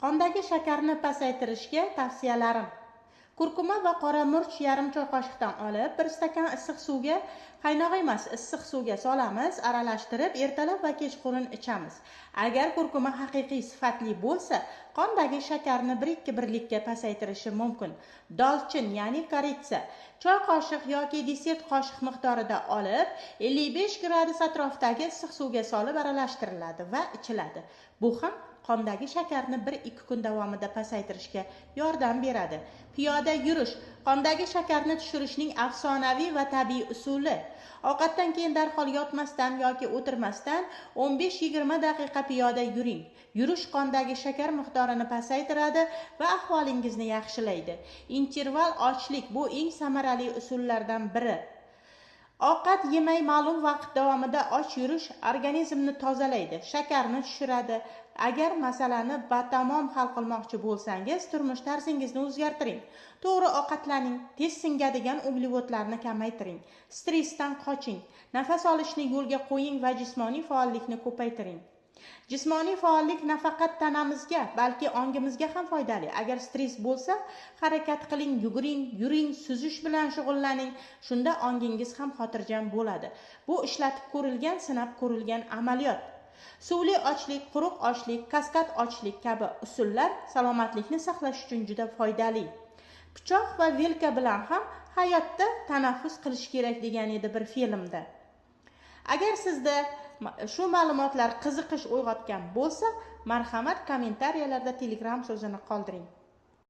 Qondagi shakarni pasaytirishga tavsiyalarim. Kurkuma va qora murch yarim choy qoshiqdan olib, 1 stakan issiq suvga, qaynoq emas, issiq suvga solamiz, aralashtirib, ertalab va kechqurun ichamiz. Agar kurkuma haqiqiy sifatli bo'lsa, qondagi shakarni 1-2 birlikka pasaytirishi mumkin. Dolchin, ya'ni koritsa, choy qoshiq yoki desert qoshiq miqdorida olib, 55 gradus atrofidagi issiq suvga solib aralashtiriladi va ichiladi. Bu ham qondagi shakarni 1-2 kun davomida pasaytirishga yordam beradi. Piyoda yurish qondagi shakarni tushirishning afsonaviy va tabiiy usuli. Ovqatdan keyin darhol yotmasdan yoki o'tirmasdan 15-20 daqiqa piyoda yuring. Yurish qondagi shakar miqdorini pasaytiradi va ahvolingizni yaxshilaydi. Interval ochlik bu eng samarali usullardan biri. Ovqat yemay ma'lum vaqt davomida och yurish organizmni tozalaydi, shakarni tushiradi. Agar masalani batamom hal qilmoqchi bo'lsangiz, turmush tarzingizni o'zgartiring. To'g'ri ovqatlaning, tez singadigan uglevodlarni kamaytiring. Stressdan qoching, nafas olishni yo'lga qo'ying va jismoniy faollikni ko'paytiring. Jismoniy faollik nafaqat tanamizga, balki ongimizga ham foydali. Agar stress bo'lsa, harakat qiling, yuguring, yuring, suzish bilan shug'ullaning. Shunda ongingiz ham xotirjam bo'ladi. Bu ishlatib ko'rilgan, sinab ko'rilgan amaliyot. Suvli ochlik, quruq ochlik, kaskad ochlik kabi usullar salomatlikni saqlash uchun juda foydali. Pichoq va vilka bilan ham hayotda tanaffus qilish kerak degan edi bir filmda. Agar sizda shu ma'lumotlar qiziqish uyg'otgan bo'lsa, marhamat, kommentariyalarda Telegram so'zini qoldiring.